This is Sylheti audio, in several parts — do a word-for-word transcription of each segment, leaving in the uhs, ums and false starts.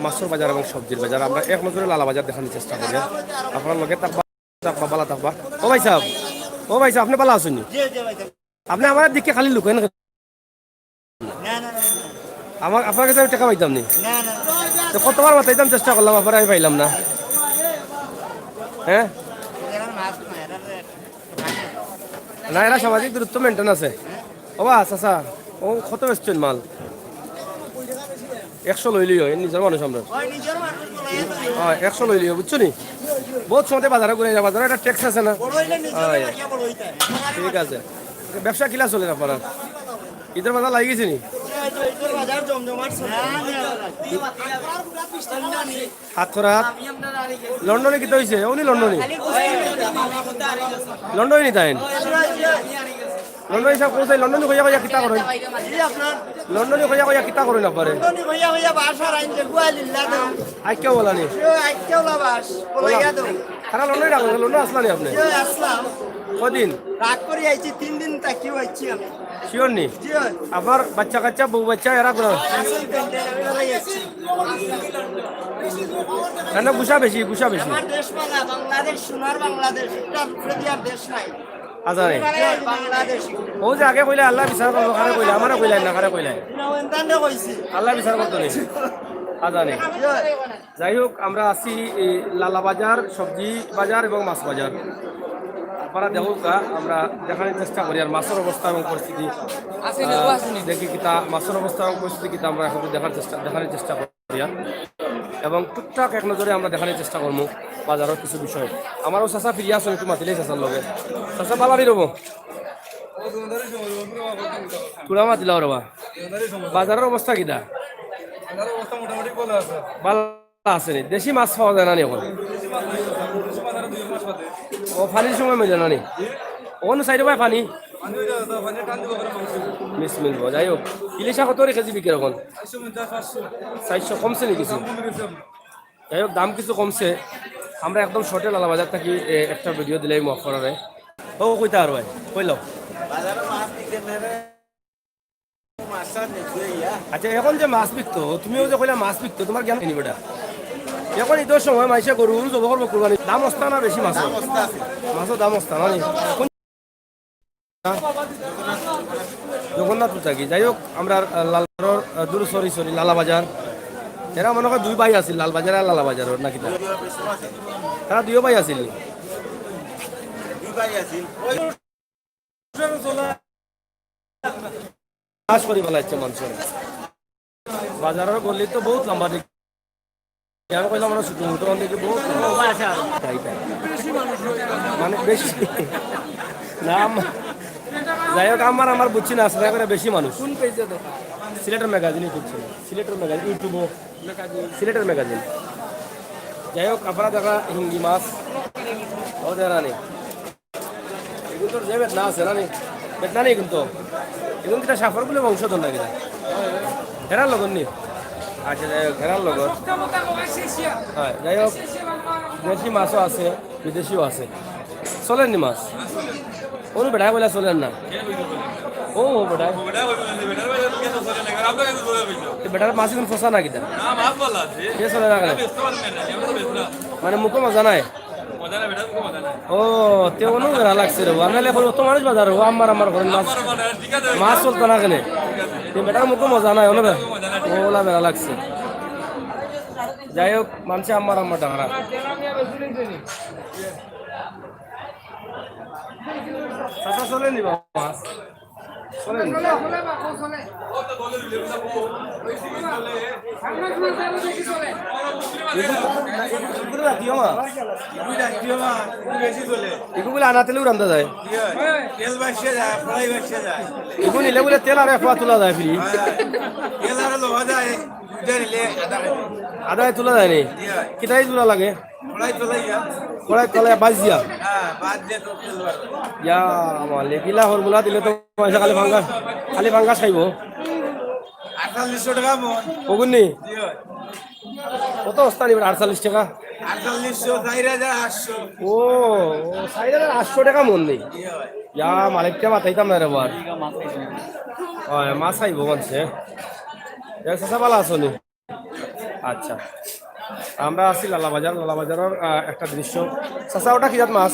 মাছর বাজার এবং সবজির বাজার। আমরা এক নজরে লালা বাজার দেখানোর চেষ্টা করি। আপনারা লগে থাকবা, থাকবা, ভালা থাকবা। ও ভাই সাহেব, ও ভাই সাহেব, আপনে ভালা আছইন নি? আপনে আমার দিকে খালি লুকাইন। আমার, আপনার কাছে আমি টেকা পাইতাম নি। তো কতবার মাতাইতাম চেষ্টা করলাম, আপনারে আমি পাইলাম না। হ্যাঁ? না, এরা সামাজিক দূরত্ব maintain আছে। ও বা, চাচা, ও কত বেচছইন মাল? একশো লইলিও, এ নিজর মানুষ আমরা। হয়, একশো লইলিও, বুঝছো নি? বউত সময় বাজারো ঘুরি, বাজারো একটা tax আছে না? হয়। ঠিক আছে। ব্যবসা কিলা চলের আপনারা? ইদর বাজার লাগি গেছে নি? হাত খরা হাত। লন্ডনে কিতা অইছে? উনি লন্ডনি। লন্ডনি নি তাইন? লন্ডনি সাব কইছে, লন্ডনি কইয়া কইয়া কিতা করইন? লন্ডনি কইয়া কইয়া কিতা করইন আপনারে? আইক্কা বলা নি? তারা লন্ডনি রাখো, লন্ডন আসলা নি আপনে? কদিন? রাগ করি আইছি, তিন দিন থাকিও আইছি আমি। Sure নি? জি অয়। আপনার বাচ্চা কাচ্চা, বউ বাচ্চা এরা গুলা? না, না, গুছা বেশি, গুছা বেশি। আমার দেশ বাংলা, বাংলাদেশ, সোনার বাংলাদেশ, এটার উপরে দিয়ে আর দেশ নাই। আচ্ছা নি। জি অয়, বাংলাদেশ। ও যে আগে কইলা আল্লায় বিচার করবো, কারে কইলা? আমারে কইলা না, কারে কইলা? না, ওইন্দানরে কইছি। আল্লায় বিচার করতো নি? আচ্ছা নি। জি অয়। যাই হোক, আমরা আছি এই লালা বাজার, সবজি বাজার এবং মাছ বাজার। আপনারা দেখউক্কা, আমরা দেখানির চেষ্টা করি আর মাছর অবস্থা এবং পরিস্থিতি, আহ, দেখি কিতা মাছর অবস্থা এবং পরিস্থিতি কিতা আমরা এখন দেখার চেষ্টা, দেখানির চেষ্টা করি আর। এবং টুকটাক এক নজরে আমরা দেখানির চেষ্টা করমু বাজারর কিছু বিষয়। আমারও চাচা ফিরিয়া আছইন, একটু মাতিলাই চাচার লগে। চাচা, বালা নি রবো? তুলা মাতিলা ওরে বা। বাজারর অবস্থা কিতা? বাজারর অবস্থা মোটামুটি ভালা আছে। ভালা আছে নি? দেশি মাছ পাওয়া যায় না নি এখন? দেশি মাছ নাই, দেশি মাছ আরো দুই এক মাস বাদে। ও, পানির সময় মিলে না নি? ওখানে সাইডে ভাই পানি? পানি ওই যে, পানি টান দিব করে মাছ। মিস মিলবো। যাই হোক, ইলিশা কত করে কেজি বিক্রি এখন? চারশো পঞ্চাশ, পাঁচশো। চারশো কমছে নি কিছু? দাম কমে গেছে। যাই হোক, দাম কিছু কমছে। আমরা একদম শর্টে লালা বাজার থাকি, এ, একটা ভিডিও দিলাই মফরারে। ও, কইতা আর ভাই, কইলাও। বাজারে মাছ বিকে না রে। আচ্ছা, এখন যে মাছ বিকতো, তুমিও যে কইলা মাছ বিকতো, তোমার জ্ঞান নি বেটা? এখন ইদর সময় মাইনষে গরু উরু জবো করবো কুরবানি, দাম অস্তা না বেশি মাছ? দাম অস্তা আছে। মাছর দাম অস্তা না নি? কোন জগন্নাথপুর থাকি। যাই হোক, আমরা, আহ, লালবাজার, আহ, দূর, sorry, sorry, লালাবাজার। এরা মনে হয় দুই ভাই আছিল, লালবাজার আর লালাবাজার, নাকি তা? তারা দুইও ভাই আছিল। দুই ভাই আছিল। চাষ করি ফেলাইছে মানুষের। বাজারর গলি তো বহুত লম্বা দিক। আমি কইলাম, আমরা ছোট মোটো অন দেখি বহুত লম্বা। তাই, তাই। মানে বেশি। না, আম-, যাই হোক, আমার, আমার বুঝছি না, আসলে করে বেশি মানুষ। কোন পেজে দেখো? সিলেটের ম্যাগাজিনে খুঁজছি। সিলেটের ম্যাগাজিন, YouTube-ও। সিলেটের ম্যাগাজিন। যাই হোক, আপনারা দেখা হিঙ্গি মাছ। ও, দেখা নেই। এগুন তো যে বেদনা আছে না নি? বেদনা নেই কিন্তু। এগুন কিতা সাফর বলে বংশধর না কিতা? হেরার লগর নি? আচ্ছা, যাই হোক, হেরার লগর। হ্যাঁ, যাই হোক, দেশি মাছও আছে, বিদেশিও আছে। চলের নি মাছ? অনু বেটায় কইলা চলের না। ও, ও বেটায়। এ বেটার মাছ এগুন ফসা না কিতা? কে চলে না কেনে? মানে মুখো মজা নাই? ও, তে অনু বেড়া লাগছে রে। আমি লেখো অত মানুষ বাজার, ও আমার, আমার ঘরের মাছ, মাছ চলতো না কেনে? তে বেটার মুখো মজা নাই, অনু বেড়া। ও, ওলা বেড়া লাগছে। যাই হোক, মানষে আমার, আমার ডাঙরা। চাচা চলের নি বাবা মাছ? চলের নি? এগুলো রাখিও মা। এগুলো রাখিও মা, এগুলো বেশি চলে। এগুলো আনা তেলেও রান্ধা যায়। ইয়ে, তেল বাঁচিয়া যায়, ফড়াই বাঁচিয়া যায়। এগুলো নিলে বুলে তেল আর এক পোয়া তোলা যায় free। হ্যাঁ, তেল আর লওয়া যায়, দুইটা নিলে আধা কেজি। আধা তোলা যায় নি? ইয়ে। কিতাই তোলা লাগে? কড়াই তোলাই ইয়া। কড়াই তোলাই বাদ দিয়া? হ্যাঁ, বাদ দিয়া তো তেল বার। ইয়া, আমার লেগিলা হরমুলা দিলে তো পয়সা খালি ফাঙ্গাস, খালি ফাঙ্গাস খাইবো। আটচল্লিশশো টাকা মন। ওগুন নি? জি অয়। কত অস্তা নিবেন আটচল্লিশ টাকা? আটচল্লিশশো, চার হাজার আটশো। ও, ও, চার হাজার আটশো টাকা মন নি? জি অয়। ইয়া, মালিকটা মাতাইতাম না রে বার। ওই, মাছ খাইবো মানষে। এক চাচা ভালা আছো নি? আচ্ছা, আমরা আছি লালাবাজার। লালাবাজারর, আহ, একটা দৃশ্য। চাচা, ওটা কি জাত মাছ?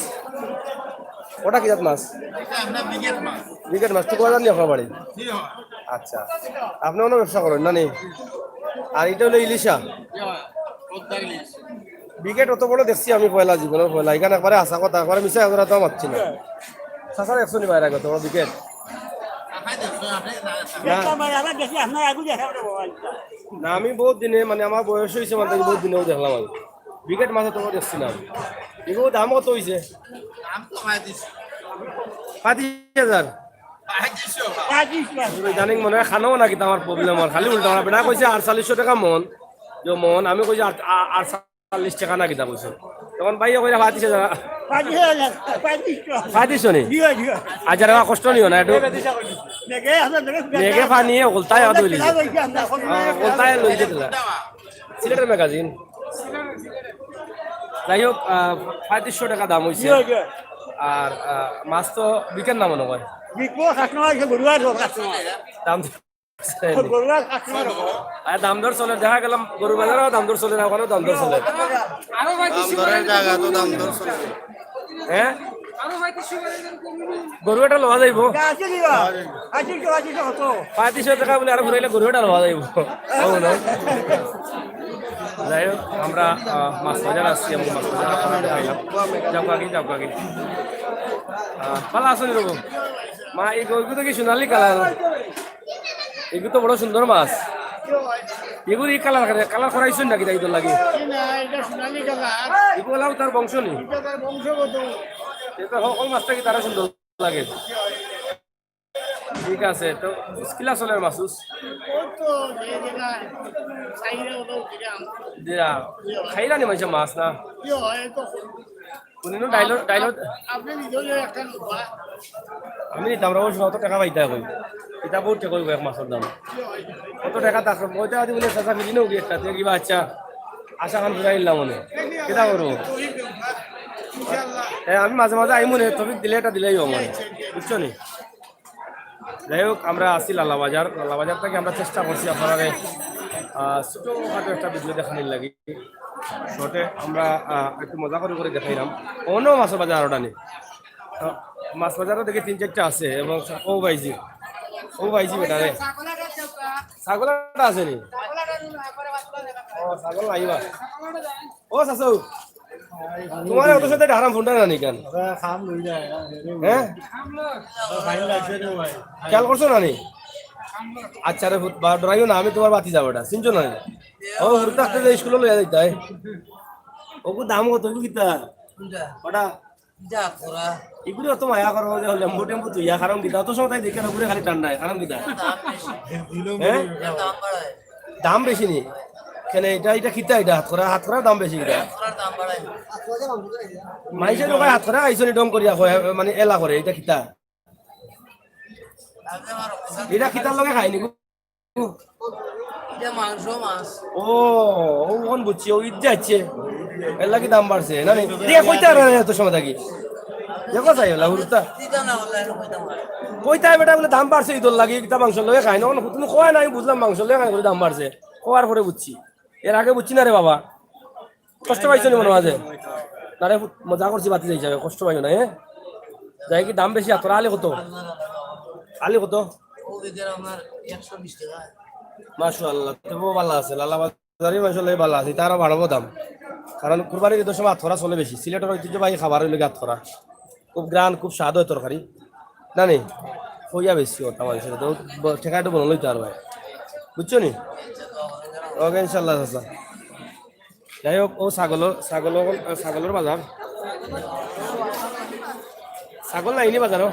ওটা কি জাত মাছ? এটা আপনার ব্রিগেড মাছ। ব্রিগেড মাছ। টুকু বাজার নি আপনার বাড়ি? জি হয়। আচ্ছা, আপনি অনো ব্যবসা করেন না নি? আর এটা হলো ইলিশা। জি হয়, পদ্মার ইলিশ। ব্রিগেড অত বড় দেখছি আমি পয়লা, জীবনের পয়লা। এখানে একবারে হাছা কথা, একবারে মিছা কথা তো মারছি না। চাচা দেখছো নি বাইরে কত বড় ব্রিগেড? না। না, আমি বহুত দিনে, মানে, আমার বয়স হইছে, মানে, বহুত দিনেও দেখলাম আমি। ব্রিগেড মাছ তো দেখছি না। এগুলো দাম কত হইছে? দাম তো পঁয়ত্রিশশো। পঁয়ত্রিশ হাজার? পঁয়ত্রিশশো। ইদানিং মনে হয় খানো না কিতা আমার প্রবলেম, আর খালি উল্টা। আমার বেটা কইছে আটচল্লিশশো টাকা মন, যে মন, আমি কইছি আট-, আ-, আটচল্লিশ টাকা না কিতা কইছে। তখন ভাইয়ে কইরা পঁয়ত্রিশ হাজার। পঁয়ত্রিশশো নি? জি, জি। আচ্ছা, রে, কষ্ট নিও না, একটু মেঘে পানি ওগলতায় অত হইলি। ওগলতায় লই যেতে। সিলেটের ম্যাগাজিন। যাই হোক, আহ, পঁয়ত্রিশশো টাকা দাম হইছে। জি, জি। আর, আহ, মাছ তো বিকের না মনে হয়। বিকবো, কাস্টমার আছে, গরু আর সব কাস্টমার। দাম গরু আর কাস্টমার। আর দাম দর চলে, দেখা গেল গরু বাজারও দাম দর চলে না, ওখানেও দাম দর চলে। আরো ভাই দাম দরের জায়গা তো দাম দর চলে। হ্যাঁ? গরু এটা লওয়া যাইব। আছে নি বা? আছে তো, আছে তো, কত? পঁয়ত্রিশশো টাকা বলে আরো ঘুরাইলে গরু এটা লওয়া যাইব। ও না। যাই হোক, আমরা, আহ, মাছ বাজার আসছি এবং মাছ বাজার আপনারা দেখাইলাম। যাও কাকি, যাও কাকি। আহ, ভালো আছো নি রবু? মা, এই গরুগুলো কি সোনালী কালার? এগুলো তো বড় সুন্দর মাছ। এগুলো এই কালার, কালার করাইছইন নাকি তাই তো লাগে? না, এটা সোনালী কালার। এগুলো তার বংশ নি? এটা তার বংশগত। এটা সকল মাছটা কি তারা সুন্দর লাগে? ঠিক আছে, তো কিলা চলের মাছ? ওই তো, যে যেটা চাহিদা মতো যেটা আনতে। যেটা খাইলা নি মাইনষে মাছ না? কি হয়, এই তো কোনদিনও ডাইলর, ডাইলর আপনি নিজেও যে একটা লোক, বা আমি নিতাম, আমরা অত টাকা পাইতা কই? এটা বহুত টাকা হইব এক মাসের দাম। কত টাকা থাকবে? কয়টা আদি বলে চাচা মিলি নেও একটা, তুই কিবা আচ্ছা, আশা খান ঘুরাই নিলাম মনে। কিতা করবো? হ্যাঁ, আমি মাঝে মাঝে আইমু নে, তবে দিলে এটা দিলেই হবে মনে। বুঝছো নি? যাই হোক, আমরা আছি লালাবাজার। লালাবাজার থেকে আমরা চেষ্টা করছি আপনারা, আহ, ছোটখাটো একটা ভিডিও দেখানির লাগি। শর্টে আমরা, আহ, একটু মজা করে করে দেখাইলাম। অন্য মাছের বাজার আরোটা নেই। আহ, মাছ বাজারও দেখি তিন চারটা আছে এবং ও ভাইজি, ও ভাইজি বেটা রে। ছাগল একটা আছে নি? ও, ছাগল নাই বা। ও, চাচু, তোমার অত সাথে হারাম ফোনটা না নি কেন? হ্যাঁ? খেয়াল করছো না নি? আচ্ছা রে, বা ডরাইও না, আমি তোমার বাতি যাবো এটা, চিনছো না নি? ও, হুরুতা হাতে যে স্কুলে লইয়া যাইতাই। ওগু দাম কত, ওগু কিতা? ওটা যা তোরা। এগুলো অত মায়া করো যে লেম্বু টেম্বু তুইয়া, কারণ কিতা? অত সময় তাই দেখে না, ঘুরে খালি টান্ডায়, কারণ কিতা? দাম বেশি। হ্যাঁ? এটা দাম বাড়ায়। দাম বেশি নি? কেন এটা, এটা কিতা এটা? হাত করা, হাত করার দাম বেশি কিতা? হাত করার দাম বাড়ায়। মাইনষে লোক হাত করা আইসনি ডং করিয়া কয়, মানে এলা করে, এটা কিতা? এটা কিতার লগে খাইনি? এটা মাংস মাছ। ও, ও, অখন বুঝছি, ও ঈদ যাচ্ছে। এর লাগি দাম বাড়ছে, না নি? দিয়ে কইতে পারে না এত সময় থাকি। দেখো চাই, ওলা হুরুতা। দিতে না, ওলা এনে কইতে পারে। কইতে হয় বেটা, বলে দাম বাড়ছে, ঈদর লাগি, কিতা মাংস লগে খাই না, অখন তুমি কয় না, আমি বুঝলাম মাংস লগে খাই করে দাম বাড়ছে। কওয়ার পরে বুঝছি, এর আগে বুঝছি না রে বাবা। কষ্ট পাইছো নি মনে মাঝে? না রে, মজা করছি, বাতি যাই যাবে, কষ্ট পাইও না, হ্যাঁ? যাই কি দাম বেশি, আর তোরা আলি কত? আলি কত? মাশাআল্লাহ, তবুও ভালো আছে, লালা বাজারি মাশাআল্লাহ ভালো আছে, এটা আরো বাড়াবো দাম। কারণ কুরবানির ঈদের সময় আতকরা চলে বেশি, সিলেটের ঐতিহ্যবাহী খাবার হইল গিয়ে আতকরা। খুব ঘ্রাণ, খুব স্বাদ হয় তরকারি। না নি? কইয়া বেশি ওটা মানুষের তো ব-, ঠেকায় তো বলে লইতে পারবে। বুঝছো নি? ওকে, ইনশাল্লাহ, চাচা। যাই হোক, ও ছাগল, ছাগল, ছাগলের বাজার। ছাগল নাই নি বাজারও?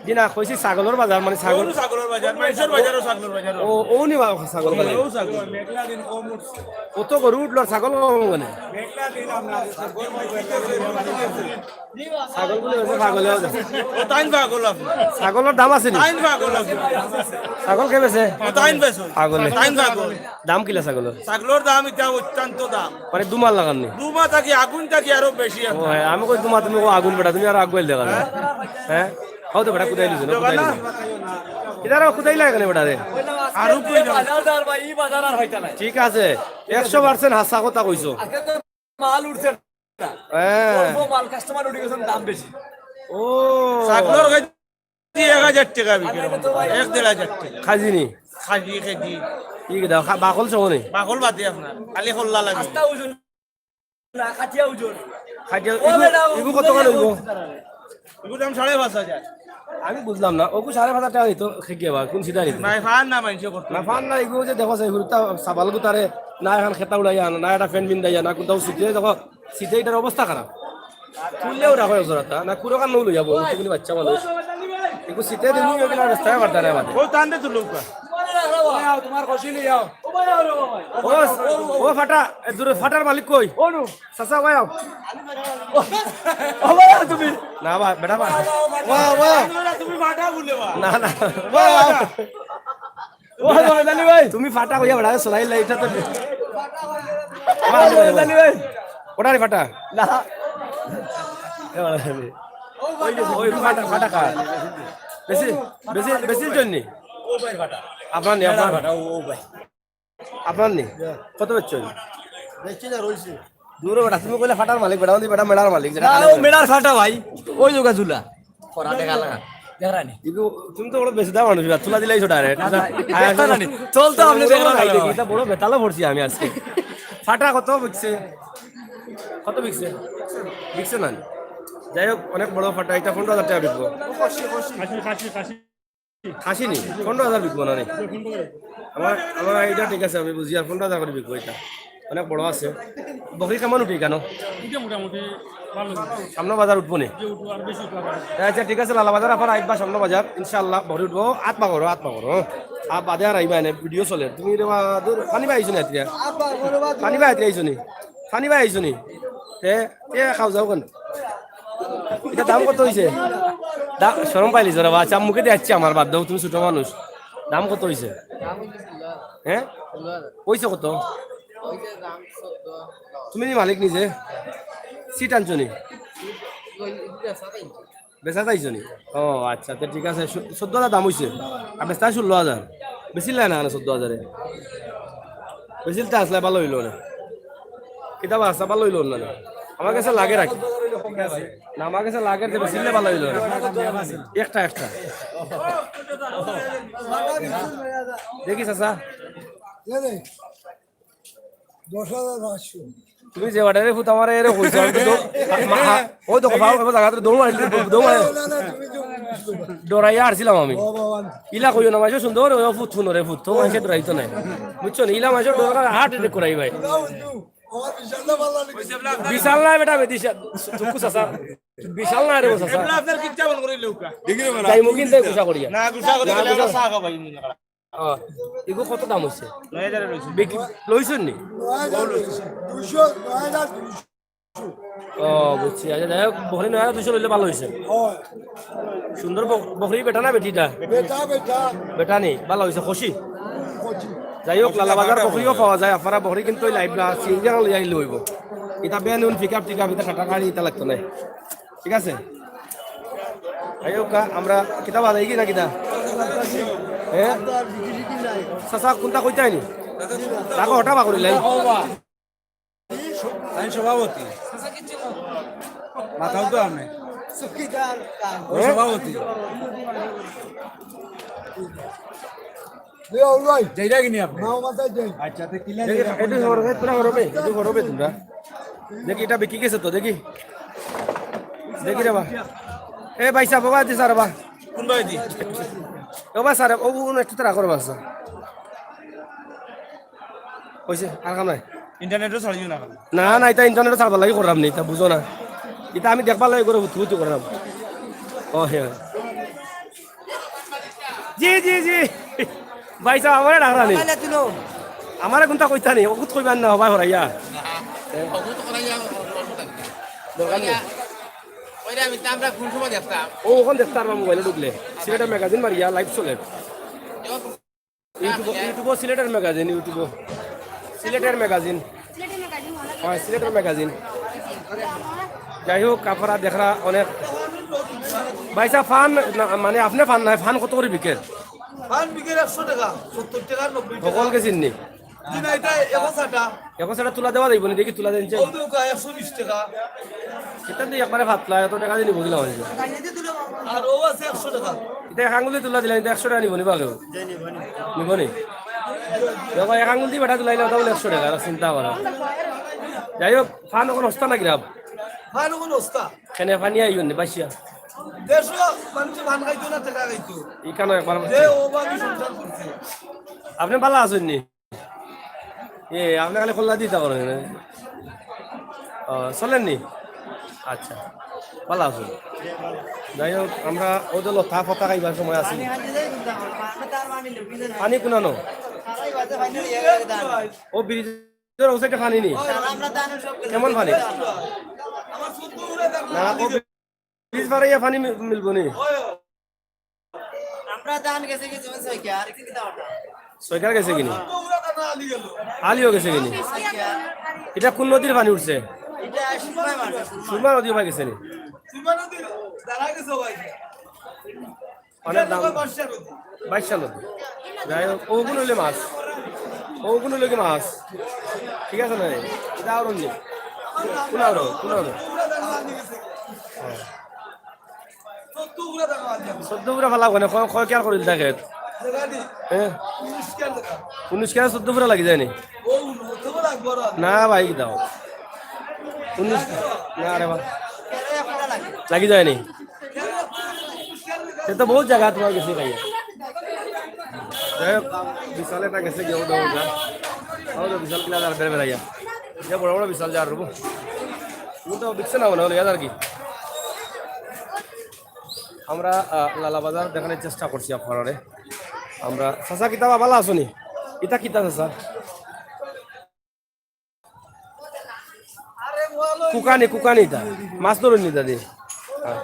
জি না, কইছি ছাগলের বাজার, মানে ছাগল। গরু ছাগলের বাজার, মাইনষের বাজারও ছাগলের বাজার। ও, ও নি বা ছাগল বাজার। ও ছাগল। মেঘলা দিন কম উঠছে। কত গরু উঠলো আর ছাগল কম কেনে? মেঘলা দিন আমরা ছাগল ছাগল বলে হচ্ছে পাগলে হচ্ছে। ও তাইন পাগল আপনি। ছাগলের দাম আছে নি? তাইন পাগল আপনি। ছাগল কে বেছে? ও তাইন বেছে। পাগলে। তাইন পাগল। দাম কিলা ছাগলের? ছাগলের দাম এটা অত্যন্ত দাম। মানে দুমার লাগান নি? দুমা থাকি আগুন থাকি আরো বেশি ও আছে। হ্যাঁ, আমি কই দুমা, তুমি কো আগুন বেটা, তুমি আরো আগুয়াইল দেখা যায়। হ্যাঁ? হও তো বেটা, কুদাই লিছো না, কুদাই লিছো। কিদারা কুদাই লাগে না বেটা রে? আরো কই যাও? বাজার আর ভাই, ই বাজার আর হইতা নাই। ঠিক আছে, একশো পার্সেন্ট হাছা কথা কইছো। আজকে তো মাল উঠছে না। হ্যাঁ। অল্প মাল, কাস্টমার উঠি গেছইন, দাম বেশি। ও। ছাগলর কেজি এক হাজার টেকা বিক্রি। আর নাইলে তো ভাই এক দেড় হাজার টেকা। খাসি নি? খাসি কেজি। কি দাও? খা-, বাকল সহ নি? বাকল বাদে আপনার, খালি খোল্লা লাগে। আস্তা ওজন। না, কাটিয়া ওজন। কাটিয়া, ও ইগু, বেটা, ও ইগু কত করে অইবো? ইগুর দাম সাড়ে পাঁচ হাজার। আমি বুঝলাম না, ওগু সাড়ে পাঁচ হাজার টেকা নিতো, খেয়ে আবার কোন সিধা নিতো? নাই, ফান না মানষে করতে। না, ফান না, ইগু যে দেখো, সেই হুরুতা সাবাল গুতারে, না এখন খেতা উড়াইয়া, না একটা ফ্যান বিন্দাইয়া, না কোথাও সিটে দেখো, সিটে এটার অবস্থা খারাপ। খুললেও রাখো এক জোড়াটা, না কুরো কান লইয়া বউ, তুমি বাচ্চা মানুষ। ইগু সিটে দিমু, ইগুলা রাস্তায় পারতা না আমাদের। ও তান্দে তুলুকা। তোমার খুশি নিয়ে যাও। ও, ও ফাটা, এ দূরে ফাটার মালিক কই? অনু। চাচা, ওয়াও। ও ভাই, তুমি। না, বা-, বেটা, বা-, ওয়া, ওয়া। তুমি ফাটা বলে, বা। না, না। ওয়া, ওয়া। ও, জয়দানি ভাই। তুমি ফাটা কইয়া বেটা, সোনাই লাইটটা তো। ও, জয়দানি ভাই। ওটারই ফাটা। না। এ, ওটা নেই। ওই ফাটা, ফাটা কার? বেশি, বেশি, বেশি জন্য। আপনার নেই, আপনার। ফাটা, ও, ও ভাই। আপনার নি? ইয়া। কত বেচছেন? বেচছি না, রইছে। দূর বেটা, তুমি কইলে ফাটার মালিক, বেটা, ওই বেটা মেলার মালিক, যেটা না, খালি ও করে। মেলার ফাটা ভাই, ওই যোগা ঝুলা। করা দেখা লাগা। দেখরা নি? ইগু, তুমি তো বড় বেশি দাম মানুষ, তুলা দিলাই ছোট আরে। না, না, আয়, দেখতা আয়, না নি? চল তো আপনি বড় দেখরা ভাই না। দেখি, এটা বড় বেতালা পড়ছি আমি আজকে। ফাটা কত বিকছে? কত বিকছে? বিকছে না নি? যাই হোক, অনেক বড় ফাটা, এটা পনেরো হাজার টাকা বিকবো। খাসি, খাসি। খাসি নি? পনেরো হাজার বিকবো না নি? আমার, আমার আইডিয়া ঠিক আছে, আমি বুঝি, আর পনেরো হাজার করে বিকবো এটা। অনেক বড় আছে। বকরি কেমন উঠে কেন? উঠে মোটামুটি ভালো। সামনে বাজার উঠবো নি? যে উঠবো, আর বেশি উঠবো আবার। আচ্ছা, ঠিক আছে, লালা বাজার আবার আইবা সামনে বাজার, ইনশাআল্লাহ বকরি উঠবো। আত পা করো, আত পা করো, হ্যাঁ? আর বাদে আর আইবা এনে, ভিডিও চলে। তুমি রে বা, দূর, পানি ভাই আইছো নি আত্রিয়া? পানি ভাই আত্রিয়া আইছো নি? পানি ভাই আইছো নি? তে, তে খাও যাও কেন? এটা দাম কত হইছে? দা-, শরম পাইলি জোরে বা, চাম মুখে দিয়ে আসছে আমার বাদ দাও, তুমি ছোট মানুষ। দাম কত হইছে? হ্যাঁ? কইছে কত? তুমি নি মালিক নিজে? সিট আনছো নি? বেচা চাইছো নি? ও আচ্ছা, তো ঠিক আছে, সু-, চোদ্দ হাজার দাম হইছে। আর বেচতা ষোলো হাজার। বেচিলা না কেন চোদ্দ হাজারে? বেচিলতে আসলে ভালো হইলো না। কিতাব আসলে ভালো হইলো না, না। আমার কাছে লাগে রাখি। না, আমার কাছে লাগে যে বেচিলে ভালো হইলো না। একটা, একটা। দেখি চাচা। দশ হাজার পাঁচশো। তুমি যে অর্ডারে ফুত আমারে এরে কইছো, আমি তো দৌ-, মা-, হা-, ওই তো কথা, ওই জায়গাতে দৌড় মারি, দৌড় মারি। না, না, তুমি তো বুঝছো না। ডরাইয়া হারছিলাম আমি। বাবা, বাবা। ইলা কইও না, মাইনষে সুন্দর, ওই ফুত হুনো রে ফুত, তো মাইনষে ডরাইতো নাই। বুঝছো নি? ইলা মাইনষে ডর করে হার্ট অ্যাটাক করাই ভাই। না, বুঝছো। আমার বিশালটা ভালো লাগে। বিশাল না বেটা, বে-, দিশা-, চুক্কু চাচা। বিশাল না রে, ও চাচা। এবলা আপনার কিচ্ছা বন্ধ করে লউকা। দেখি রে বেটা। যাই মুখিন তাই গুসা করিয়া। না, গুসা করিয়া না, গেলে গুসা। আমরা চা খাবাই। ও, এগু কত দাম হইছে? নয় হাজারে রইছে। বিক্রি লইছইন নি? নয় হাজার, দুইশো, নয় হাজার দুইশো। ও, বুঝছি। আচ্ছা, যাই হোক, বকরি নয় হাজার দুইশো লইলে ভালো হইছে। হয়। সুন্দর বক-, বকরি বেটা না বেটিটা? বেটা, বেটা। বেটা নি, ভালো হইছে, খুশি। খুশি। যাই হোক, লালা বাজার বকরিও পাওয়া যায়, আপনারা বকরি কিন্তু ওই লাইভ না, সিএনজি লইয়া আইলে হইব। এটা বেন উন পিক আপ টিক আপ, এটা টাটা গাড়ি, এটা লাগতো নাই। ঠিক আছে? আইও কা, আমরা কিতা বাজাই কি না কিতা? হ্যাঁ? চাচা, কোনটা কইতাই নি? রাখো, হঠাৎ বাকরি লাই। আমি সভাপতি। মাথাও তো আমি। ও হ্যাঁ? সভাপতি। যাইরা কিনি আপনি? আচ্ছা, তো কিলা দেখি, যাইরা? একটু হরবে, পুরা হরবে, একটু হরবে তোমরা। দেখি, এটা বিকি গেছে তো, দেখি। দেখি রে বা। এ ভাই সাহেব, বাবা, দি স্যার, বা। কোন ভাই দি? ও বা স্যার, ও, ও, একটু তাড়া করো, বাচ্চা। হইছে, আর কাম নাই। ইন্টারনেটও ছাড়িও না খালি। না, না, এটা ইন্টারনেটও ছাড়বার লাগি করলাম নি, এটা বুঝো না। এটা আমি দেখবার লাগি করে হুতু হুতু করলাম। ও, হ্যাঁ। জি, জি, জি। ভাই সাহেব, আমারে ডাকরা নি। আমারে কোনটা কইতা নি? ওগুত কইবার না, হবাই হরাইয়া। ওগুত করাইয়া, দরকার নেই। ওইটা আমি তো আমরা কোন সময় দেখতাম? ও, ওখান দেখতে পারবা মোবাইলে ঢুকলে। সিলেটের ম্যাগাজিন মারিয়া, লাইভ চলে। YouTube, YouTube-ও সিলেটের ম্যাগাজিন, YouTube-ও। সিলেটের ম্যাগাজিন। হ্যাঁ, সিলেটের ম্যাগাজিন। যাই হোক, আপনারা দেখরা অনেক। ভাই সাহেব, ফান না, মানে, আপনি ফান নাই, ফান কত করে বিকের? পান বিকেল একশো টাকা, সত্তর টাকা, নব্বই টাকা। হকল গেছে নি? জি না, এটা একশো টাকা। একশো টাকা তুলা দেওয়া যাইবো নি? দেখি তুলা দেন যে। ও তো একশো বিশ টাকা। এটা তো একবারে পাতলা, এত টাকা দিয়ে নিবো কিলা মানুষ? আর ও আছে একশো টাকা। এটা এক আঙ্গুল দি তুলা দিলাম, এটা একশো টাকা নিবো নি বা কেউ? নিবো নি? দেখো, এক আঙ্গুল দি বেটা তুলাইলে ওটা বলে একশো টাকা, আর চিন্তা করো। যাই হোক, পান অখন হস্তা নাকি রাব? পান অখন হস্তা। কেনে পানি আইও নি, বাসিয়া? দেড়শো মানুষ পান খাইতো না, টাকা খাইতো। ইখানো একবার যে ও ভাবি সংসার করছে। আপনে ভালা আছইন নি? এ, আপনে খালি কল্লা দিতা পারেন না? ও, চলেন নি? আচ্ছা, ভালা আছইন। যাই হোক, আমরা ওই যে লতা ফতা খাইবার সময় আছি। পানি কুনানো? ও ব্রিজর ও সাইডে পানি নি? কেমন পানি? না, ও ব্রিজ পার অইয়া পানি মি-, মিলবো নি? আমরা ধান গেছে কি জমি ছয় কিয়া, আর কি কিতা ওটা? ছয় কিয়া গেছে কিনি? আলিও গেছে কিনি? ছয় কিয়া। এটা কোন নদীর পানি উঠছে? এটা সুরমা মাছ। সুরমা নদী পানি গেছে নি? সুরমা নদী দাঁড়া গেছে ভাই। অনেক দাম। বাইশ সাল। যাই হোক, ওগুন অইলে মাছ। ওগুন অইলে কি মাছ? ঠিক আছে না? এটা আর অন্য। কোন আরো? কোন আরো? হ্যাঁ। চোদ্দ পুরা ফালা ওখানে, কয়, কয় কিয়ার করিল থাকে? হ্যাঁ? উনিশ কিয়ার চোদ্দ পুরা লাগি যায়নি? না ভাই, দাও। উনিশ, না রে বা। লাগি যায়নি? সে তো বহুত জাগা তোমার গেছে খাইয়া। যাই হোক, বিশাল এটা গেছে গিয়ে ওটা ওটা। ওটা বিশাল কিলা যার বেড়ে বেড়াইয়া। যে বড় বড় বিশাল যার রবো। তুমি তো দেখছে না মনে হলো, ইয়াদ আর কি। আমরা, আহ, লালা বাজার দেখানোর চেষ্টা করছি আপনারারে। আমরা, চাচা, কিতা বা ভালা আছনি? ইতা কিতা, চাচা? কুকানি, কুকানি ইতা। মাছ ধরুন নি দাদি। হ্যাঁ।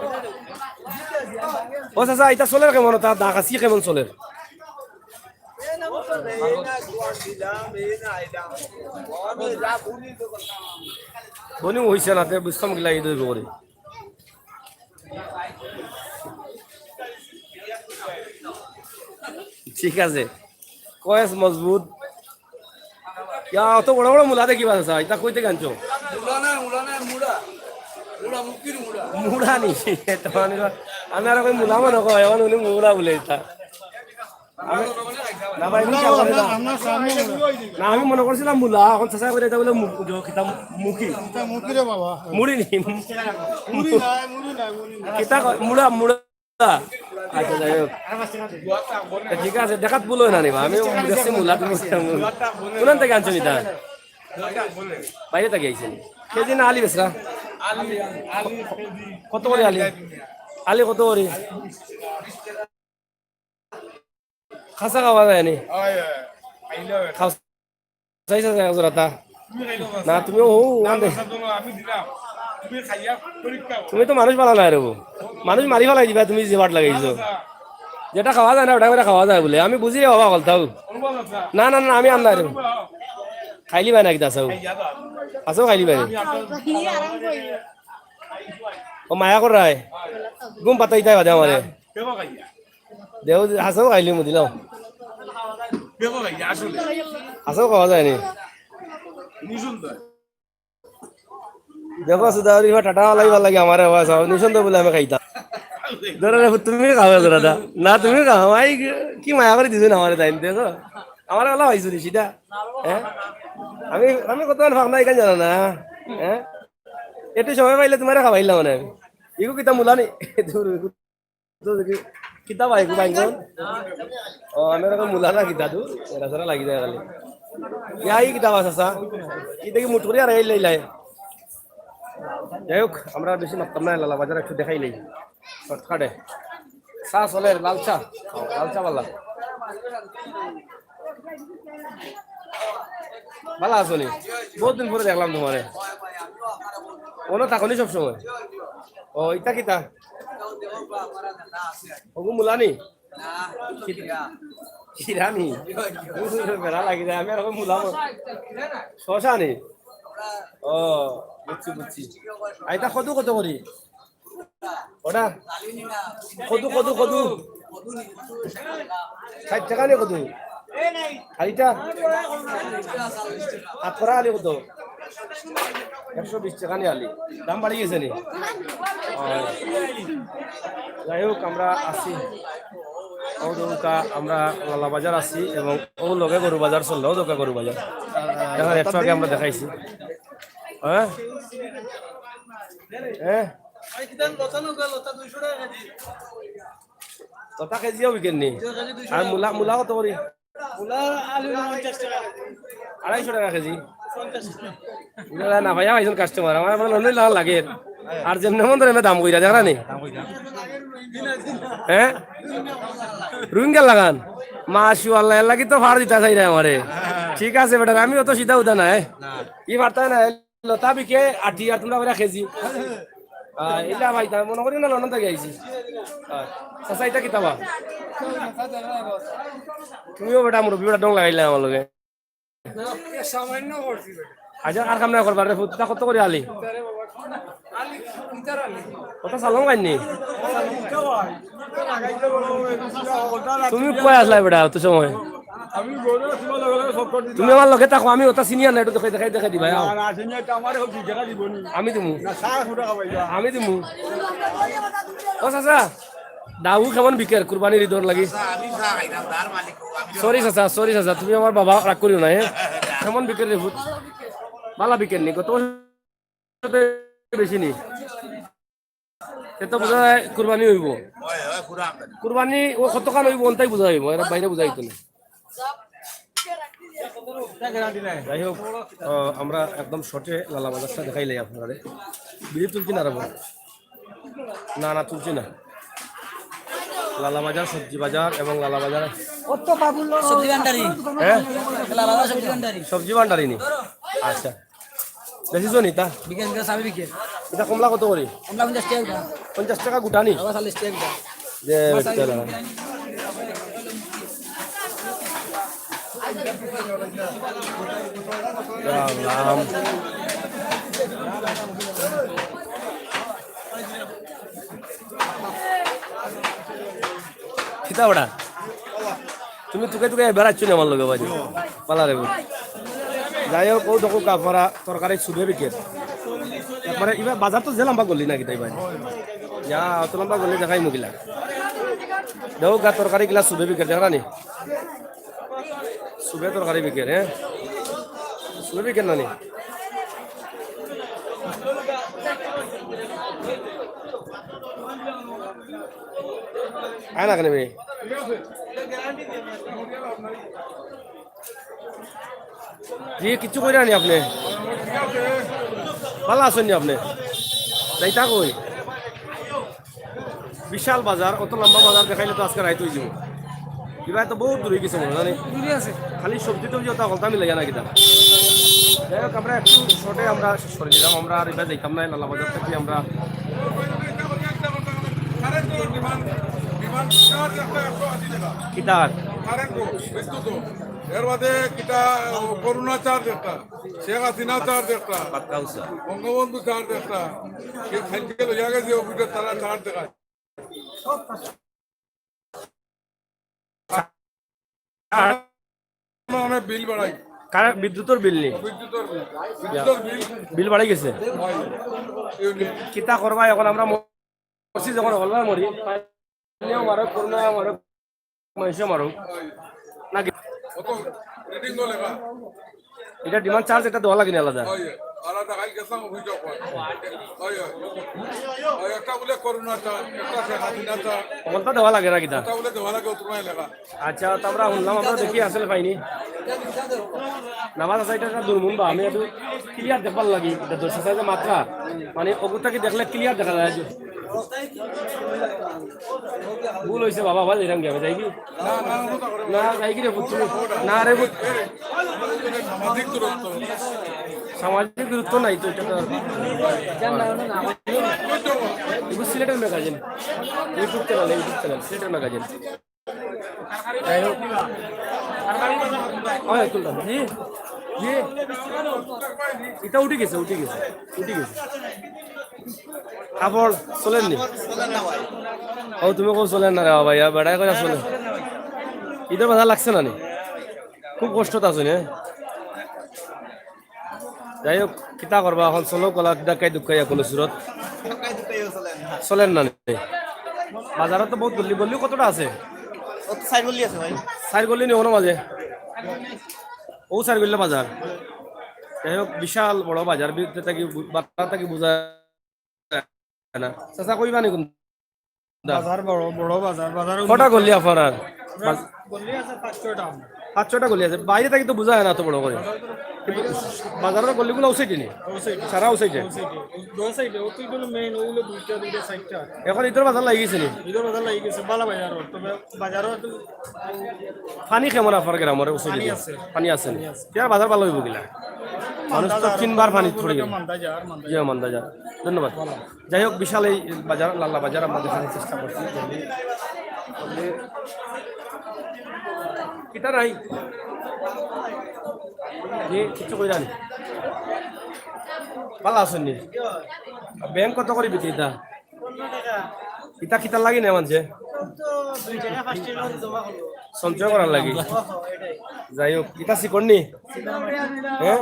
ও চাচা, ইতা চলের কেমন? তার দা কাছি কেমন চলের? বনি হইছে না, তে বুঝতাম কিলা এই দইব করে। ঠিক আছে, কয়েস মজবুত। ইয়া, অত বড় বড় মুলা দেখি বাস আছে, ইতা কই থাকি আনছো? মুলা না, মুলা না, মুড়া। মুড়া, মুখির মুড়া। মুড়া নি? এটা মানে, আমি আর কই মুলা মনে কয়, এখন উনি মুড়া বলে ইতা। আমি, না ভাই, আমি মুলা খেয়াল করি না। না, আমি মনে করছিলাম মুলা, এখন চাচা করে এটা বলে মু-, যে কিতা মুখি। এটা মুখি রে বাবা। মুড়ি নি? মুড়ি নাই, মুড়ি নাই, মুড়ি নাই। কিতা কয়? মুড়া, মুড়া। আচ্ছা, যাই হোক। তা ঠিক আছে, দেখাত ভুল হয় না নি বা? আমি দেখছি মুলা, তুমি কোন থেকে আনছো ইতা? বাইরে থেকে আইছেন। কেজি না আলি বেচরা? কত করে আলি? আলি কত করে? খাসা খাওয়া যায় নি? খাও, চাইছা যায় জোড়াটা। না, তুমিও হো, ওখান থেকে। তুমি তো মানুষ ভালা না রে বউ। মানুষ মারি ফালাই দিবা, তুমি যে বাট লাগাইছো। যেটা খাওয়া যায় না, ওটা করে খাওয়া যায় বলে। আমি বুঝি রে বাবা, বলতাও। না, না, না, আমি আন্দাজ রে। খাইলি ভাই নাকি দাসাও? আসাও খাইলি ভাই। ও মায়া কর রায়। ঘুম পাতাই তাই বাদে আমারে। দেও, হাসাও খাইলি মুদিলাও। হাসাও খাওয়া যায় নি। দেখো, সুদাউরি বা টাটা লাই ভালা লাগে আমার আওয়াজ, আওয়াজ নিশন তো বলে আমি খাইতাম। ধরো রে, তুমি খাও জোড়াটা। না, তুমি খাও। ভাই, কি মায়া করে দিছো না আমারে তাই, দেখো। আমার ভালা পাইছো নি সেটা? হ্যাঁ? আমি, আমি কত ফাঁক না, এখানে জানো না। হ্যাঁ? একটু সময় পাইলে তোমারে খাওয়াইলাম মানে আমি। ইগু কিতা মুলা নি? দূর, ইগু তো দেখি, কিতা ভাই, ইগু ভাই কোন? ও, আমি এরকম মুলা না কিতা দু, এরা সারা লাগি যায় খালি। ইয়া, ই কিতা বাস আসা? ই দেখি মুঠ করি আর এই লই লাই। যাই হোক, আমরা বেশি মাততাম না, লালা বাজার একটু দেখাই নেই। শর্টকাটে। চা চলে, লাল চা। লাল চা ভালা। ভালা আছো নি? বহুত দিন পরে দেখলাম তোমারে। অনো থাকো নি সবসময়? ও, ইতা কিতা? ওগু মুলা নি? কিরা নি? বেড়া লাগি যায়, আমি আর মুলা মনে-, শশা নি? ও, বুঝছি, বুঝছি। আর ইতা কদু কত করি? ওটা? কদু, কদু, কদু। ষাইট টেকা নি কত? আর ইটা? আতকরা আলি কত? একশো বিশ টেকা নি আলি। দাম বাড়ি গেছে নি? অয়। যাই হোক, আমরা আছি। অউ দোকা আমরা লালা বাজার আছি এবং অউ লগে গরু বাজার চললে, অউ দোকা গরু বাজার। দেখেন, একটু আগে আমরা দেখাইছি। হ্যাঁ? হ্যাঁ? লতা কেজিও বিকেন নি? আর মূলা, মূলা কত করি? মূলা আলু পঞ্চাশ টেকা। আড়াইশো টেকা কেজি? পঞ্চাশ টেকা। না, না, ভাই, আমার একজন কাস্টমার, আমার মানে অন্য লাল লাগে। আর যেমনে মন ধরে এমনে দাম কইরা, দেখরা নি? হ্যাঁ? রোহিঙ্গা লাখান? মাশাআল্লাহ, এর লাগি তো ফাড় দিতা চাইরা আমারে। ঠিক আছে বেটা, আমি অত সিধা উধা নায়। ই ফাড়তায় না। লতা বিকে আটি আর তোমরা কইরা কেজি। আহ, ইলা ভাই, তার মনে করি না লন্ডন থাকি আইছি। আহ, চাচা, ইটা কিতা বা? তুমিও বেটা মুরব্বি, বেটা ঢং লাগাইলা আমার লগে। আচ্ছা, আর কাম না করবা রে, ফুটটা কত করি আলি? কত সালন খাইনি? তুমি কই আসলাই বেটা অত সময়? তুমি আমার লগে থাকো, আমি ওটা চিনি না, একটু দেখাই, দেখাই, দেখাই দিবা, আও। আমি দিমু। আমি দিমু। ও চাচা, দাউ কেমন বিকের কুরবানির ইদর লাগি? সরি চাচা, সরি চাচা, তুমি আমার বাবা, রাগ করিও না, হ্যাঁ? কেমন বিকের রে ফুট? বালা বিকের নি, গত বছর বেশি নি। এ তো বুঝা যায় কুরবানি অইবো। কুরবানি ও কতখান অইবো, অনটাই বুঝা যাইবো, এরা বাইরে বুঝা যাইতো না। যাই হোক, আহ, আমরা একদম শর্টে লালা বাজারটা দেখাইলাই আপনারে। ভিডিও তুলছি না রে ভাই? না, না, তুলছি না। লালা বাজার, সবজি বাজার এবং লালা বাজার। সবজি ভান্ডারি। হ্যাঁ? লালা বাজার সবজি ভান্ডারি। সবজি ভান্ডারি নি? আচ্ছা। বেশি জন ইতা? বিকেল বিকেল সবই বিকেল। ইতা কমলা কত করি? কমলা পঞ্চাশ টেকা গুটা। পঞ্চাশ টেকা গুটা নি? আবার চল্লিশ টেকা গুটা। যে, আবার বেটা। ইয়া আল্লাহ। কিতা ওটা? তুমি তুকে তুকে বেড়াচ্ছ না আমার লগে বাজি। পালা রে বল। যাই হোক, ও দেখো কাপড়া তরকারি সুবে বিকের। একবারে ইবার বাজার তো যে লম্বা গলি নাকি তাই ভাই? ইয়া, অত লম্বা গলি দেখাই মুগিলা। দেখো গা তরকারি গিলা সুবে বিকের, দেখরা নি? সুবে তরকারি বিকের, হ্যাঁ? সুবে বিকের না নি? আয় না কেন বে? জি, কিচ্ছু কইরা নি আপনি? ভালা আছইন নি আপনি? যাইতা কই? বিশাল বাজার, অত লম্বা বাজার দেখাইলে তো আজকে রাইত অই যাইবো। ইবায় তো বহুত দূর অই গেছে মনে হয়, জানি? দূরে আছে। খালি সবজি টবজি অতা হলতা মিলাইয়া না কিতা? যাই হোক, আমরা একটু শর্টে আমরা শেষ করি দিলাম। আমরা আর ইবায় যাইতাম না, লালা বাজার থাকি আমরা কিতার? কারেন্ট বিল, বিদ্যুৎ। এর বাদে কিতা করোনা চার্জ একটা, শেখ হাসিনা চার্জ একটা, বঙ্গবন্ধু চার্জ একটা, কে খাইতে লইয়া গেছে অফিসে তারা চার্জ দেখায়। মানে বিল বাড়াই। কারেন্ট বিদ্যুতের বিল নি? বিদ্যুতের বিল। বিদ্যুতের বিল। বিল বাড়ি গেছে? হয়। ইউনিট। কিতা করবা এখন আমরা মরছি যখন হলবার মরি, পানিও মারো, করোনা মারো, মানুষে মারো। নাকি? অত রিডিং গুলো লেখা। এটা ডিমান্ড চার্জ এটা দেওয়া লাগে না আলাদা? হয়, আলাদা কাল গেছিলাম অফিসে। হয়, হয়। হয়, একটা বলে করোনা চার্জ, একটা শেখ হাসিনা চার্জ। ওটা দেওয়া লাগে না কিতা? ওটা বলে দেওয়া লাগে, অত সময় লেখা। আচ্ছা, তো আমরা শুনলাম, আমরা দেখি আসলে পাইনি। নামাজ আছে, এটা একটা দুর্মুন বা আমি একটু ক্লিয়ার দেখবার লাগি, এটা দশ হাজার মাত্রা, মানে, ওগুতা কি দেখলে ক্লিয়ার দেখা যায় যে। ভুল হইছে বাবা, ভাই, এরকম যাবে, যাই কি? না, যাই কি রে, পুত্র? না রে, পুত্র। সামাজিক দূরত্ব। সামাজিক দূরত্ব নাই তো, এটা তো। এগুলো সিলেটের magazine, YouTube channel, YouTube channel, সিলেটের ম্যাগাজিন। যাই হোক। ওই, তুলতাম। জি, জি। এটা উঠি গেছে, উঠি গেছে, উঠি গেছে। কাপড় চলের নি? ও, তুমি কও চলের না রে বাবা, ইয়া বেটায় কইরা চলের। ইদর বাজার লাগছে না নি? খুব কষ্টত আছো নি? যাই হোক, কিতা করবা অখন, চলো কলা ডাকাই দুকাই কোনো সুরত। চলের না নি? বাজারো তো বউত গল্লি, গল্লি কতটা আছে? ও তো চাইর গল্লি আছে ভাই। চাইর গল্লি নি অনো মাঝে? ও চাইর গল্লি বাজার। যাই হোক, বিশাল বড় বাজার, ভিতরে থাকি বু-, বাজার থাকি বুঝা যায় না। চাচা কইবা নি কোন? বাজার বড়, বড় বাজার, বাজার কটা গল্লি আপনার? বাজ- গল্লি আছে পাঁচ ছয়টা। পাঁচ ছয়টা গল্লি আছে, বাইরে থাকি তো বুঝা যায় না অত বড় করি। কিন্তু বাজারর গল্লিগুলা ও সাইডে নি? ও সাইডে। সারা ও সাইডে? ও সাইডে। দুই সাইডে, ও তো অইলো মেইন, ওগুলো দুইটা, দুইটা সাইডটা। অখন ইদর বাজার লাগি গেছে নি? ইদর বাজার লাগি গেছে, ভালা বাজার, তবে বাজারও একটু পানি কেমন আপনার গ্রামর ও সাইডে? পানি আছে। পানি আছে নি? পানি আছে। ইয়ার বাজার ভালা অইবো কিলা? মানুষ তো তিনবার পানিত পড়ি গেল। মান্দা যার, মান্দা জি, যার। মান্দা যার। ধন্যবাদ। যাই হোক, বিশাল এই বাজার, লাল্লা বাজার আমরা দেখানোর চেষ্টা করছি। কিতা নাই? জি, কিচ্ছু কইরা নি। ভালা আছইন নি? ব্যাংক কত করি বিক্রি ইতা? ইতা কিতার লাগি নেয় মানষে? সঞ্চয় করার লাগি। যাই হোক, ইতা শিকড় নি? হ্যাঁ?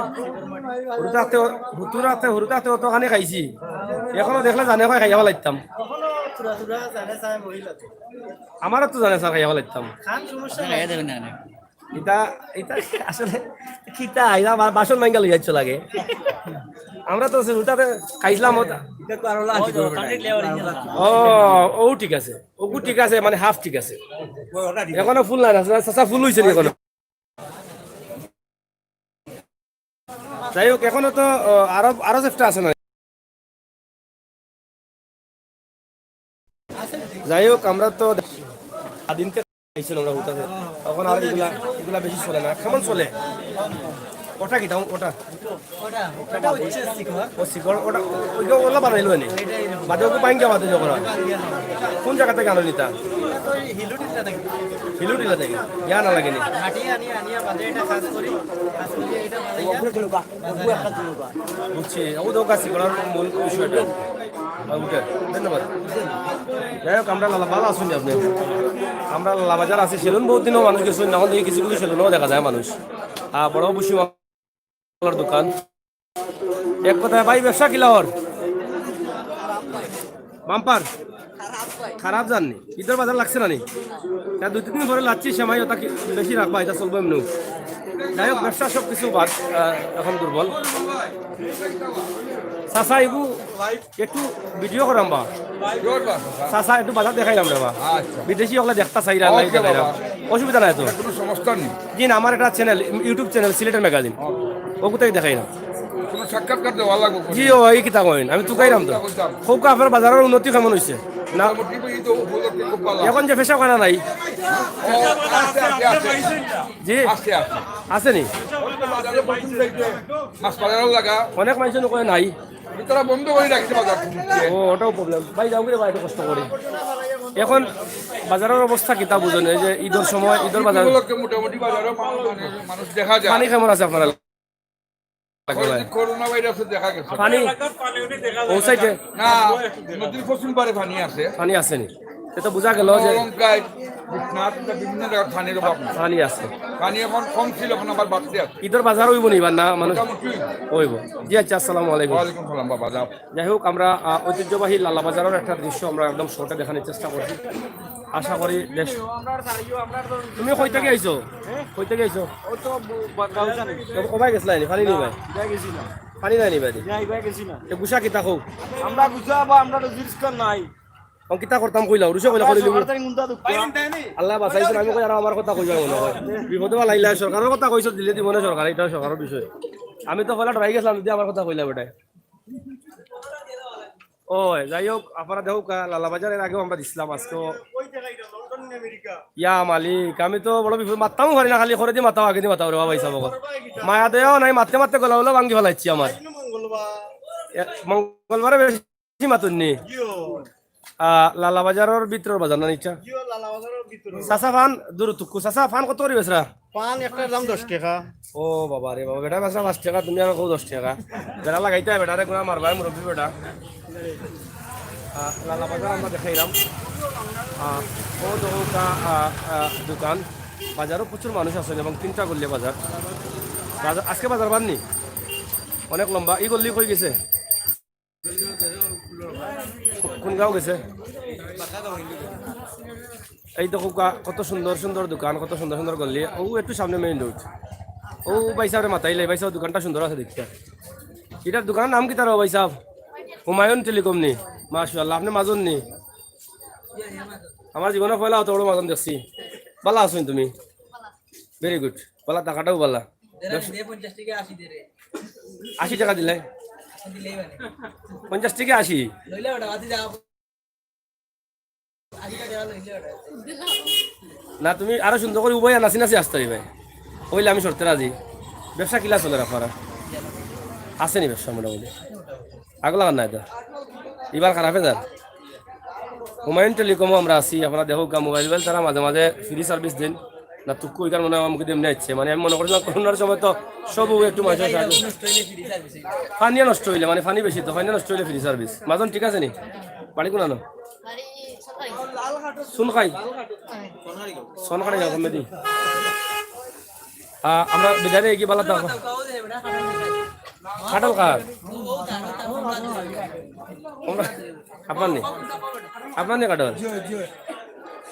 হুরুতাতে, হুরুতাতে, হুরুতাতে অতখানি খাইছি। অখনো দেখলে জানে কয় খাইয়া ফালাইতাম। আমারও তো জানে স্যার খাইয়া ফালাইতাম। ইতা, ইতা আসলে কিতা, ইতা বা-, বাসন মাইঙ্গা লইয়া যাইছো লাগে। আমরা তো হুরুতাতে খাইছিলাম ওটা। ও, ও ঠিক আছে। ওগু ঠিক আছে, মানে হাফ ঠিক আছে। অখনো ফুল নাই, চাচা ফুল অইছে নি অখনো? যাই হোক, অখনো তো, ও, আরো, আরো চেষ্টা আছে না? যাই হোক, আমরা তো আদিনতে খাইছিলাম আমরা হুরুতাতে। অখন আর ইগুলা, ইগুলা বেশি চলে না। কেমন চলে? ওটা কিতা? ওটা? ওটা, ওটা হচ্ছে শিকড়। ও শিকড়, ওটা, ওইটা ওলা বানাইলো নি? বাদে ওকে পাইন কে বাদে যখন হয়? কোন জায়গা থাকি আনো নি ইতা? ওটা তো ওই হিলুটিলা থাকি। হিলুটিলা থাকি? ইয়া না লাগে নি? মাটি আনি, আনিয়া বাদে এটা কাজ করি, কাজ করি এটা বানাইয়া। বুঝছি, ও তো কাজ করার মূল বিষয়টা। আর ওটা, ধন্যবাদ। যাই হোক, আমরা লালা, ভালা আছইন নি আপনি? আমরা লালা বাজার আছি, সেলুন বউত দিনও মানুষ গেছইন না, অখন দেখি কিছু কিছু সেলুনও দেখা যায় মানুষ। আর বড় বসি দোকান। এক কথায় ভাই, ব্যবসা কিলা অর? বাম্পার? খারাপ যার নি? ইদর বাজার লাগছে না নি? তা দুই তিন দিন পরে লাচ্ছি সেমাই, ওটা কি বেশি রাখবা, ইটা চলবো এমনেউ। যাই হোক, ব্যবসা সব কিছু বাদ, আহ, অখন দুর্বল। চাচা, ইগু একটু ভিডিও করাম বা। চাচা, একটু বাজার দেখাইলাম রে বা। আচ্ছা। বিদেশি অকলে দেখতা চাইরা, ওকে নাই দেখাইলাম। বাবা। অসুবিধা নাই তো? এটা কোনো সমস্যা নেই। জি না, আমার একটা চ্যানেল, YouTube চ্যানেল, সিলেটের ম্যাগাজিন। ওকে। ওগুতাই দেখাইলাম। কোনো সাক্ষাৎকার দেওয়া লাগবো? জি, ও, এই কিতা কইন, আমি তুকাইরাম তো। কইতাম। কউক্কা, আপনার বাজারর উন্নতি কেমন অইছে? না। মোটামুটি এই তো উপলক্ষে খুব ভালা। অখন যে ফেশা খানা নাই? ও, আছে, আছে, আছে। জি? আছে, আছে। আছে নি? বাজারে প্রথম দেখতে মাছ বাজারও লাগা। অনেক মানষে কয় নাই। তারা বন্ধ করি রাখছে বাজার। ও, ওটাও প্রবলেম। ভাই, যাও রে ভাই, একটু কষ্ট করি। অখন বাজারর অবস্থা কিতা বুঝইন? এই যে ইদর সময়, ইদর বাজার। উপলক্ষে মোটামুটি বাজারও মানুষ, মানুষ দেখা যায়। পানি কেমন আছে আপনার? করোনা ভাইরাসে দেখা গেছে। পানি? ও সাইডে? না, নদীর পশ্চিম পারে পানি আছে। পানি আছে নি? এটা বুঝা গেল যে অলঙ্কায়, বিশ্বনাথ, বিভিন্ন জায়গার পানির অভাব নাই। পানি আছে। পানি অখন কম ছিল, অখন আবার বাড়তে আছে। ইদর বাজার অইবো নি বা না, মানুষ? মোটামুটি। অইবো। জি আচ্ছা, আসসালামু আলাইকুম। ওয়ালাইকুম সালাম বাবা, যাও। যাই হোক, আমরা, আহ, ঐতিহ্যবাহী লালা বাজারর একটা দৃশ্য আমরা একদম শর্টে দেখানোর চেষ্টা করছি। আশা করি বেশ। তুমি কই থাকি আইছো? কই থাকি আইছো? ও, কবাই গেছলা নি? পানি নি ভাই? পানি নাই নি ভাই? এ গুসা কিতা কও? আমরা গুসা বা আমরা তো জিনিস কর নাই। ও কিতা করতাম কইলা? রুশে কইলা করি লিমু। আল্লাহ বাঁচাইছে, আমি কই আর আমার কথা কইবা মনে হয়। বিপদে বা লাইলা, সরকারর কথা কইছো, দিলে দিব না সরকার, এটা সরকারর বিষয়। আমি তো কইলা ডরাই গেছলাম, যদি আমার কথা কইলা বেটায়। ও, যাই হোক, আপনারা দেখউক্কা, লালা বাজার এর আগেও আমরা দিছিলাম, আজকেও। ইয়া মালিক, আমি তো বড় বিপদ, মাততামও পারি না, খালি করেদি মাতাও, আগেদি মাতাও রে বাবা, হিসাব কর। মায়া দয়াও নাই, মাততে মাততে গলা উলা ভাঙ্গি ফালাইছি আমার। এ, মঙ্গলবারে বেশি মাতুন নি। আহ, লালা বাজারর ভিতরর বাজার না নিচা? চাচা পান দূর তুকু, চাচা পান কত করি বেচরা? পান একটার দাম দশ টেকা। ও বাবা রে বাবা, বেটা বেচরা পাঁচ টেকা, তুমি আর কও দশ টেকা। বেটা লাগাইতে হয়, বেটারে গুনা মারবা, মুরব্বি বেটা। আহ, লালা বাজার আমরা দেখাইলাম। আহ, ও তো ওটা, আহ, আহ, দোকান, বাজারও প্রচুর মানুষ আছেন এবং তিনটা গল্লি বাজার। বাজার, আজকে বাজার বাদ নি, অনেক লম্বা। এই গল্লি কই গেছে? কোন গাঁও গেছে? এই তো খুব কা-, কত সুন্দর সুন্দর দোকান, কত সুন্দর সুন্দর গল্লি। ও একটু সামনে মেইন রোড। ও ভাই সাহেব মাতাইলে, ভাই সাহেব দোকানটা সুন্দর আছে দেখতে। এটার দোকানের নাম কিতা রে ভাই সাহেব? হুমায়ুন টেলিকম নি? মাশাআল্লাহ, আপনি মাজন নি? আমার জীবনে পয়লা অত বড় মাজন দেখছি। ভালা আছো নি তুমি? Very good. ভালা থাকাটাও ভালা। দে রে, দে পঞ্চাশ টেকা আশি দে রে। আশি টেকা দিলে? আশি দিলেই মানে। পঞ্চাশ টেকা আশি? লইলে ওটা, বাতি যাও। আশি টেকা লইলে ওটা। না, তুমি আরো সুন্দর করি উবাইয়া নাচি নাচি আসতে হইবে। অইলে আমি শর্তে রাজি। ব্যবসা কিলা চলে আপনারা? আছে নি ব্যবসা মোটামুটি? আগলা কার নাই তো? এবার খারাপে যার। হুমায়ুন টেলিকমও আমরা আছি, আপনারা দেখউক্কা মোবাইল টোবাইল তারা মাঝে মাঝে ফ্রি সার্ভিস দেন। না তুক্কু ওইখানে মনে হয় আমাকে দেমনে ইচ্ছে, মানে আমি মনে করছিলাম করোনার সময় তো সব একটু মানুষের সাহায্য। পানি নষ্ট হইলে, মানে পানি বেশি তো, পানি নষ্ট হইলে ফ্রি সার্ভিস। মাজন ঠিক আছে নি? বাড়ি কোন আনো? বাড়ি সরকারি। সুন খাই? হ্যাঁ। সোন খাই যাও, কমে দি। আহ, আমরা বিদায় নিয়ে কি বালা থাকো? কাটল কার? আমরা, আপনার নেই? আপনার নেই কাটল?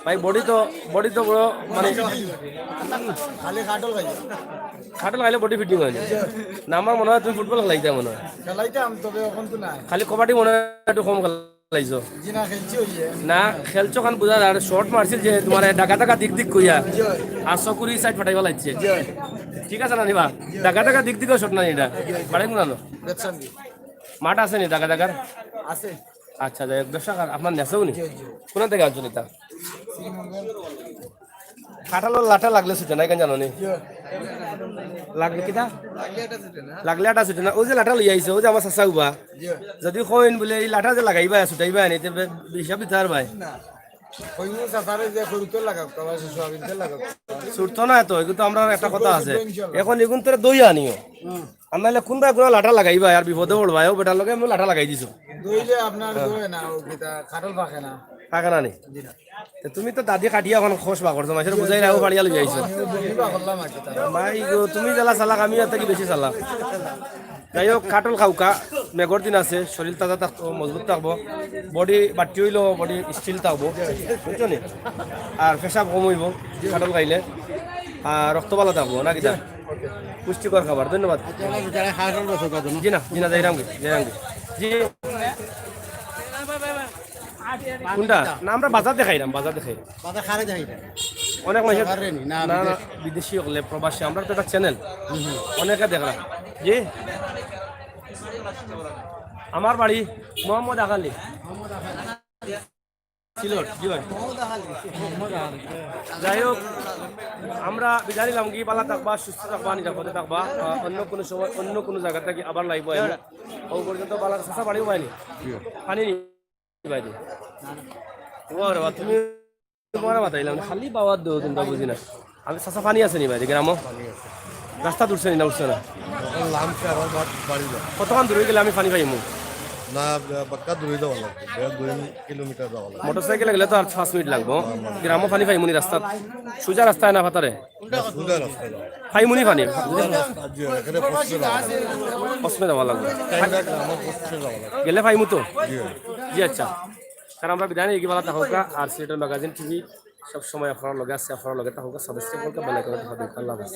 ভাই, বডি তো, বডি তো বড়, মানে, খালি কাটল খাই। কাটল খাইলে বডি ফিটিং হয় না। না, আমার মনে হয় তুমি ফুটবল খেলাইতে মনে হয়। খেলাইতাম, তবে এখন তো নাই। খালি কবাডি মনে হয় একটু কম খেলাইছো। জি না, খেলছি ওই যে। না, খেলছো কান বুঝা যায়, শর্ট মারছিল যে তোমার ডাকা ডাকা দিক দিক কইয়া। জি। আর চকুরি সাইড ফাটাইবা লাগছে। জি। ঠিক আছে না নিবা? ডাকা ডাকা দিক দিকও শর্ট না এটা। জি। বাড়ি কোন আনো? বেতসান্দি। মাঠ আছে নি ডাকা ডাকার? আছে। আচ্ছা, যাই হোক, ব্যবসা কার-, আপনার নেশাও নি? জি, জি। কোন থেকে আনছো এটা? শ্রীমঙ্গল। কাঁঠালর লাটা লাগলে ছুটে না, কেন জানো নি? জি। লাগলে কিতা? লাগলে এটা ছুটে না। লাগলে এটা ছুটে না। ওই যে লাটা লই আইছে, ওই যে আমার চাচা উবা। জি। যদি কইন বলে, "এই লাটা যে লাগাইবা, ছুটাইবা নি?" তে বে-, হিসাব দিতে আর ভাই। না। কইমু চাচারে যে করি তো লাগাও, কবা সে সোয়াবিন তেল লাগাও। ছুটতো না তো, এগুলো তো আমরা একটা কথা আছে। ইনশাল্লাহ। এখন এগুন তোরে দই আনিও। হুম। আর নাহলে কোন ভাই কোনো লাটা লাগাইবা, আর বিপদে পড়বা, ও বেটার লগে আমি লাটা লাগাই দিছো। দইলে আপনার হ্যাঁ। দই না, ও কিতা, কাটল পাকে না। পাকে না নি? জি না। তে তুমি তো দাদি কাটিয়া এখন খোশ বার করছো, মাইনষরে বুঝাই রাখো, ফাড়িয়া লই আইছো। আমি ও বমি বার করলাম আর কি, তারা। ভাই গো, তুমি জ্বালা চালাক, আমি এর থাকি বেশি চালাক। যাই হোক, কাটল খাউক্কা, মেঘর দিন আছে, শরীর তাজা থাকবো, মজবুত থাকবো, বডি বাট্টি হইলেও বডি স্টিল থাকবো, বুঝছো নি? আর পেশাব কম হইব কাটল খাইলে, আর রক্ত ভালো থাকবো, না কিতা? পুষ্টিকর খাবার, ধন্যবাদ। আচ্ছা, যারা খাওয়া দাওয়া করছে তাদের জন্য। জি না, জি না, যাইরাম গি, যাইরাম গি। জি। কোনটা? না, আমরা বাজার দেখাইরাম, বাজার দেখাইরাম। বাজার খারে দেখাইরাম। অনেক মানুষ, বাজার রে নি, না, না, না, বিদেশ। বিদেশি হকলে, প্রবাসী, আমরা তো একটা চ্যানেল। হুম, হুম। অনেকে দেখরা। জি? আমার বাড়ি মোহাম্মদ আখালি। সিলেট, জি ভাই। যাই হোক, আমরা বিদায় নিলাম কি, ভালা থাকবা, সুস্থ থাকবা, নিরাপদে থাকবা। আহ, অন্য কোনো সময়, অন্য কোনো জায়গা থাকি আবার লাইভ আইব। ও পর্যন্ত ভালা, চাচা বাড়িও পাইনি। পানি নি? বাইরে। ওরে বাবা, তুমি তোমার মাথায় এলাম, খালি বাবার দৌড়, তোমরা বুঝি না। আমি চাচা, পানি আছে নি বাইরে গ্রামও? রাস্তা উঠছে নি না উঠছে না? লামছে আমার বা-, বাড়ি যাও। কতক্ষণ দূরে গেলে আমি পানি পাইমু? না, বাক্কা দূরে যাওয়া লাগবে, দেড় দুই কিলোমিটার যাওয়া লাগবে। মোটরসাইকেলে গেলে তো আর পাঁচ মিনিট লাগবো। গ্রামও পানি পাইমু নি রাস্তাত? সুজা রাস্তায় না পাতারে? সোজা রাস্তা যাও। পাইমুনি পানি? সোজা রাস্তা, জি, এখানে পশ্চিমে যাওয়া লাগবে। পশ্চিমে যাওয়া লাগবে। টাইমটা গ্রামে পশ্চিমে যাওয়া লাগবে। গেলে পাইমু তো? জি। জি, আচ্ছা। কারণ আমরা বিদায় নিয়ে গিয়ে ভালা থাকুক, আর সিলেটের ম্যাগাজিন টিভি সব সময় আপনার লগে আছে, আপনার লগে থাকুক, সাবস্ক্রাইব করুক, বেল আইকন টিপে দিন। আল্লাহ হাফেজ।